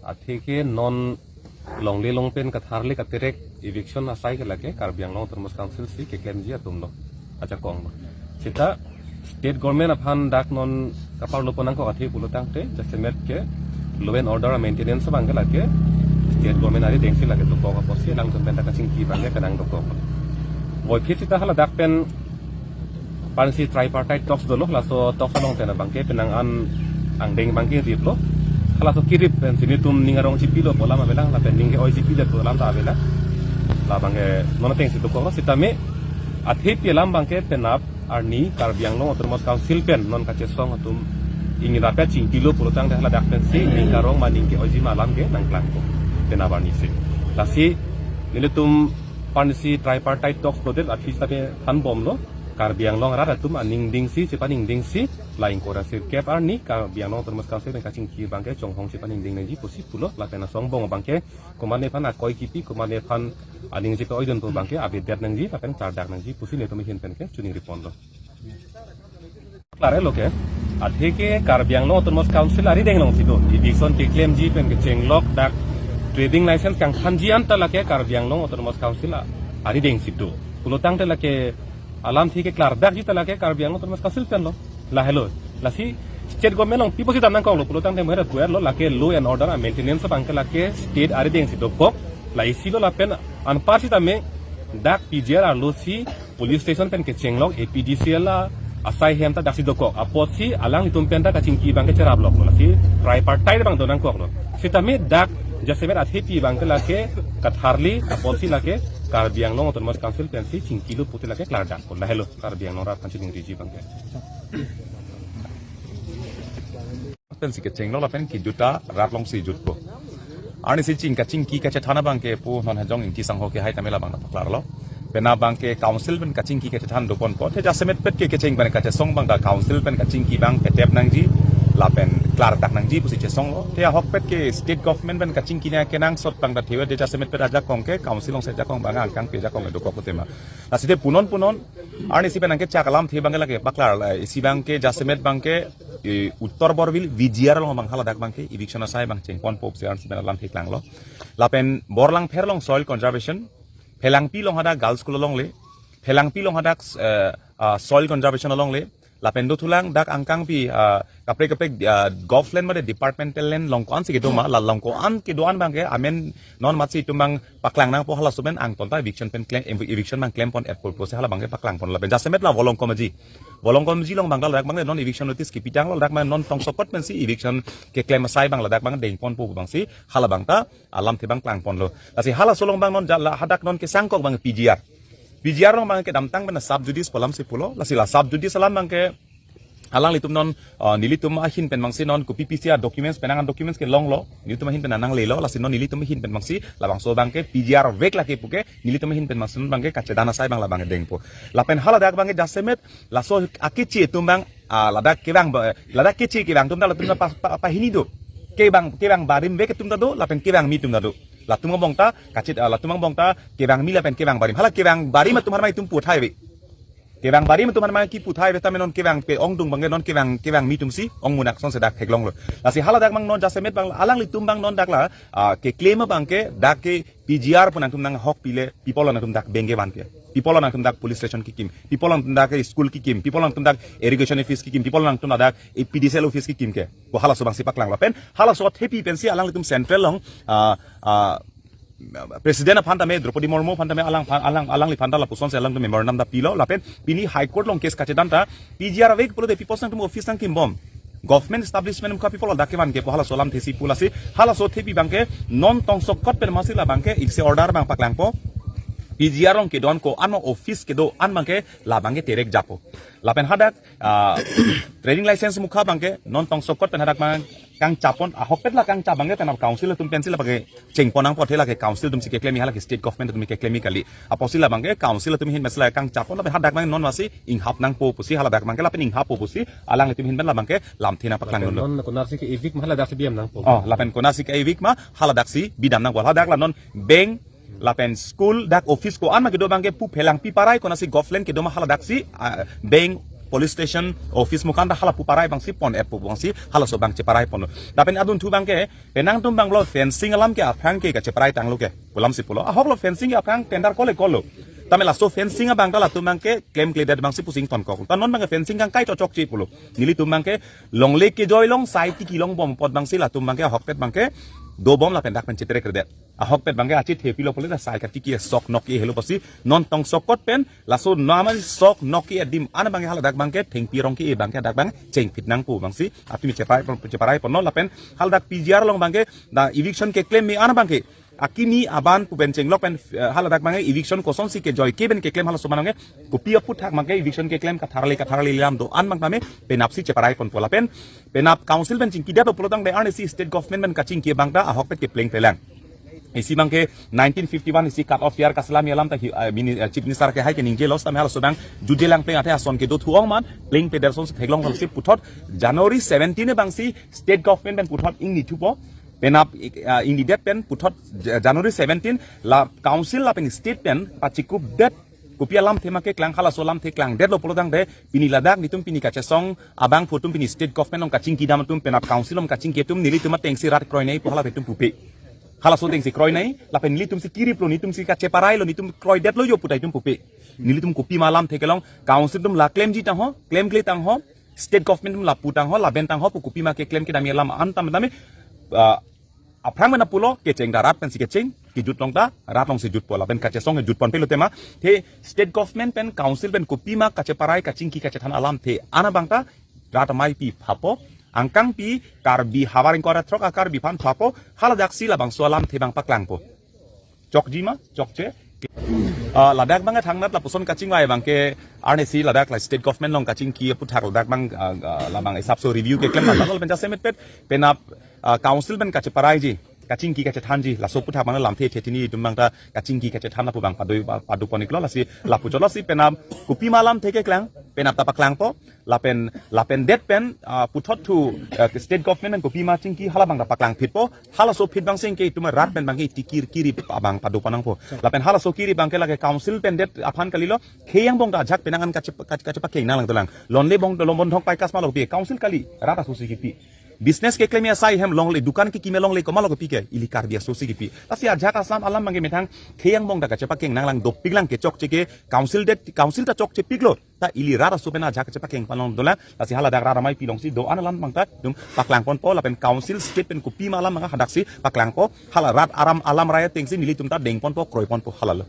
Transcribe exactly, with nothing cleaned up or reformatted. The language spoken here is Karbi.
Atheke non longle long pen katharli katerek eviction asai ke lake Karbi Anglong Autonomous Council si keklemji atum lo, ajakong lo. Seta state government aphan dak non kaparlo pon nangkok athe pulo tangte, jasemet ke law and order maintenance abang ke lake state government arideng si lake dokok apotsi alangtum pen dak kachingki abang ke kenang dokok. Boiphit seta hala dak pen pensi tripartite talks dolo, laso talks along pen abang ke penang an angdeng abang ke rip lo. Halaso kerip pensi nelitum ning arong chipilo pu alam avelang, lapen ning ke-oi chipidet pu alam ta avelang. La abang ke non atengsi dokok lo, sitame athepi alam abang ke penap arni Karbi Anglong Autonomous Council pen non kachesong atum ingrapet chingkilo pulo tangte hala dak pensi ning karong ma ning ke-oiji ma alam ke nangklangpo penap arni si. Lasi nelitum pensi tripartite talks lodet athis tate thanbomlo. Karbi Anglong arat atum aningding si, chepaningding si, la ingkoi ra sirkep arni Karbi Anglong Autonomous Council pen kachingki abang ke chonghong chepaningding nangji pusi pulo, lapen asong bong abang ke komatne aphan akoi kipi, komatne aphan aning chepa-oidun pu abang ke avedet nangji lapen klardak nangji pusi nelitum ahin pen ke choningri ponlo. Klare lo ke, atheke Karbi Anglong Autonomous Council arideng alongsi do. Eviction keklemji pen kechenglok dak trading license kangthanji anta lake Karbi Anglong Autonomous Council a-, arideng si do. Pulo tangte lake alamthe keklardakji ta lake Karbi Anglong Autonomous Council pen lo. Lahelo. Lasi state government along pi pusi dam nangkok lo pulo tangte mo hera puer lo, lake law and order a-maintenance abang ke lake state arideng si dokok. La isi lo lapen anpar sitame dak P G R arlo si police station pen kechenglok A P D C L a asai hem ta daksi dokok. Apotsi alanglitum pen ta kachingki abang ke cherap lok lo. Lasi tripartite abang do nangkok lo. Sitame dak jasemet athepi abang ke lake katharli apotsi lake Karbi Anglong Autonomous Council pensi chingkilo pusi lake klardak lo. Lahelo Karbi Anglong arat aphan chiningriji abang ke. Pensi kechenglok lapen kejut ta rat alongsi jutpo. Arnisi ching kachingki kachethan abang ke pu non Hajong Ingti sangho kehai tame labang ta paklarlo. Penap abang ke council pen kachingki kachethan doponpo. Te jasemetpet ke kecheng pen kachesong abang ta council pen kachingki abang petep nangji lapen klardak nangji pusi chesonglo. Te ahokpet ke state government pen kachingki na kenangsot abang ta thewe, te jasemetpet ajakong ke council alongsi ajakong abang angkang pi ajakong dokok tema. Lasi te punon punon arnisi pen nangkechak alamthe abang ke lake paklar la, isi abang ke jasemet abang ke, eh, Uttar Borbil V G R along abang haladak abang ke eviction asai abang chengponpo pusi arnisi pen alamthe klanglo. Lapen Borlangpher along soil conservation, Phelangpi along hadak girls school alongle, Phelangpi along hadak, eh, ah, soil conservation alongle, lapen dothulang dak angkangpi, ah, kaprek kaprek, ah, government mate departmental land along ko-ansi kedo ma, la along ko-an kedo-an abang ke amen non matsi itum abang paklang nangpo, halaso pen angton ta eviction pen klem, ev-, eviction abang klempon et purpose hala abang ke paklangpon lapen jasemet la Volongkom Aji. Volongkom Aji along abang ladak abang non eviction notice kipitanglo, ladak abang non tongsokot pensi eviction keklem asai abang ladak abang dengponpo abangsi hala abang ta alamthe abang klangponlo. Lasi halaso along abang non jala hadak non kesangkok abang P G R. P G R along abang kedamtang pen sub judice pu alamsi pulo. Lasi la sub judice alam abang ke alanglitum non, ah, nelitum ahin pen abangsi non kopi pisi a-documents penang an documents ke longlo. Nelitum ahin pen nanglelo. Lasi non nelitum ahin pen abangsi labangso abang ke P G R vek lake puke nelitum ahin pen abangsi non abang ke kachedan asai abang la abang dengpo. Lapen haladak abang ke jasemet laso akeche atum abang, ah, ladak kevang ba, ladak keche kevang atum ta latum ta pa, pa, pahini do. Kevang, kevang barim vek atum ta do, lapen kevangmi atum ta do. Latum angbong ta kachet, ah, latum angbong ta kevangmi lapen kevang barim. Hala kevang barim atum aphan ma itum puthai ave. Kevang barim atum aphan ma kiputhai ave tame non kevang pe-ongdung abang ke non kevang, kevangmi atumsi ong munak sonse dak theklonglo. Lasi haladak abang non jasemet abang alanglitum abang non dak la, ah, keklem abang ke dak ke P G R pu nangtum nanghok pile, pi apot lo nangtum dak bank kevan ke. Pi apot lo nangtum dak police station kekim. Pi apot lo nangtum dak school kekim. Pi apot lo nangtum dak irrigation office kekim. Pi apot lo nangtum dak A P D C L office kekim ke. Ko halaso abangsi paklanglo pen. Halaso athepi pensi alanglitum central along, ah, ah, President aphan tame, Droupadi Murmu aphan tame, alang aphan, alang, alangliphan ta lapusonsi alangtum memorandum ta pilo, lapen pini High Court along case kachedan ta, P G R vek pulote pi apotsi nangtum office nangkimbom. Government establishment mukha pi apot lo dak kevan ke pu halaso alamthe si pu lasi, halaso athepi abang ke non tongsokot pen masi la abang ke iksi order abang paklangpo. P G R along kedo-an ko-an ma office kedo-an abang ke la abang ke terek japo. Lapen hadak, ah, trading license mukha abang ke non tongsokot pen hadak abang kangchapon, ahokpet la kangchap abang ke penap council atum pensi la abang ke chengpon nangpo, athe lake council atumsi keklem, hala ke state government atum keklem kali. Apotsi la abang ke council atum ahin pensi la kangchapon, lapen hadak abang non masi inghap nangpo pusi haladak abang ke lapen inghappo pusi alanglitum ahin pen la abang ke lamthe nangpaklang dolo. Non konatsi ke-evict ma haladak si bidam nangpo. Oh, lapen konatsi ke-evict ma haladak si bidam nangpo. Hadak la non bank lapen school dak office ko-an ma kedo abang ke pu Phelangpi parai konatsi government kedo ma haladak si, ah, bank police station, office mukhan ta hala pu parai abangsi pon-et pu abangsi halaso abang cheparai ponlo. Lapen adunthu abangke penang atum abanglo fencing alam ke aphrang ke kacheparai tanglo ke pulamsi pulo. Ahoklo fencing ke aphrang tender kole kolo. Tame laso fencing abang ta latum abangke klemkledet abangsi pusi ingtonkok. Ta non abangke fencing kangkai chokche pulo. Nelitum abangke longle kejoi along sai tiki longbom apot abangsi latum abangke ahokpet abangke dobom lapen dak pen chitrekredet. Ahokpet abangke achi thepilo pule ta sai katiki sok nok ke helo pusi non tongsokot pen laso namai sok nok ke adim an abangke haladak abangke thengpi rong ke abangke dak abang chengphit nangpo abangsi apimi cheparai pon, cheparai ponlo. Lapen haladak P G R along abangke dak eviction keklem me an abangke akimi aban pu pen chenglok pen, eh, haladak abangke eviction kosonsi kejoi ke pen keklem halaso abangke kopi aphuthak abangke eviction keklem katharli katharli lam do-an abang tame penapsi cheparai ponpo. Lapen penap council pen chingkidetlo pulo tangte arnisi state government pen kachingki abang ta ahokpet ke plengplelang. Isi abangke nineteen fifty-one isi cut off year kaselam alam ta hi, ah, mini, ah, Chief Minister ke hai ke ningjelo, sitame halaso abang jutjelang pleng athe ason kedo thu-ong amat plengpledet asonsi theklong ason si puthot January seventeen abangsi state government pen puthot ingni thupo. Penap, ah, ingnidet pen puthot Ja-, January seventeen la council lapen state pen pachikupdet kopi alamthe ma keklang, halaso alamthe klangdetlo pulo tangte pini ladak nelitum pini kachesong abangphu atum, pini state government along kachingki dam atum, penap council along kachingki atum, nelitum atengsi rat kroinei pu hala atum pupe. Halaso atengsi kroinei, lapen nelitumsi kiriplo, nelitumsi kacheparailo, nelitum kroidetlo jo pu ta itum pupe. Nelitum kopima alamthe kelong, council atum la klemji tangho, klemkle tangho, state government atum la pu tangho, la ben tangho pu kopima keklem kedam alam an tame tame, ah, aphrang mena pulo kecheng ta rat pensi kecheng, kejut along ta rat alongsi jutpo, lapen kachesong kejut ponpelo tema. The state government pen council pen kopima kacheparai kachingki kachethan alamthe an abang ta rat amei pi phapo, angkang pi Karbi havar ingkoi ra throk a Karbi aphan phapo, haladaksi labangso alamthe abang paklangpo. Chokji ma, chokche. Ah, ladak abangke thangnat lapuson kachingvai abangke arnisi ladak la state government along kachingki aphuthak ladak abang, ah, ah, labang hisap so review keklem ladak lapen jasemet pet penap, ah, council pen kacheparaiji, kachingki kachethanji, laso aphuthak abang lamthe the thini itum abang ta kachingki kachethan lapu abang padu, padu pon-iklo, lasi lapu chotlo si penap kopima alamthe keklang, penap ta paklangpo, lapen, lapen det pen, ah, puthot thu, ah, state government pen kopima chingki hala abang ta paklangphitpo, halaso phit abangsi ke itum rat pen abangke tikir kiri abang padu pon nangpo. Lapen halaso kiri abangke lake council pen det aphan kalilo, khei angbong ta ajahak penang an kache-, kache-, kachepakeng nanglang dolang. Longle bong, longle bong thong pai kasma lo pi, council kali, rat asosi kipi. Business keklem asai hem longle, dukan kekime longle komat lo kepi ke, ili Karbi asosi kipi. Lasi ajahak asam alam abangke methang khei angbong ta kachepakeng nanglang dopiklang ke chokche ke, council det, council ta chokchepiklo. Ta ili rat aso pen ajahak kachepakeng pon long dolang, lasi haladak rat amei pi alongsi do-an alam abang ta itum paklang ponpo, lapen council state pen kopima alam abang hadaksi paklangpo, hala rat aram alam raya atengsi nelitum ta deng ponpo, kroi ponpo, halalo.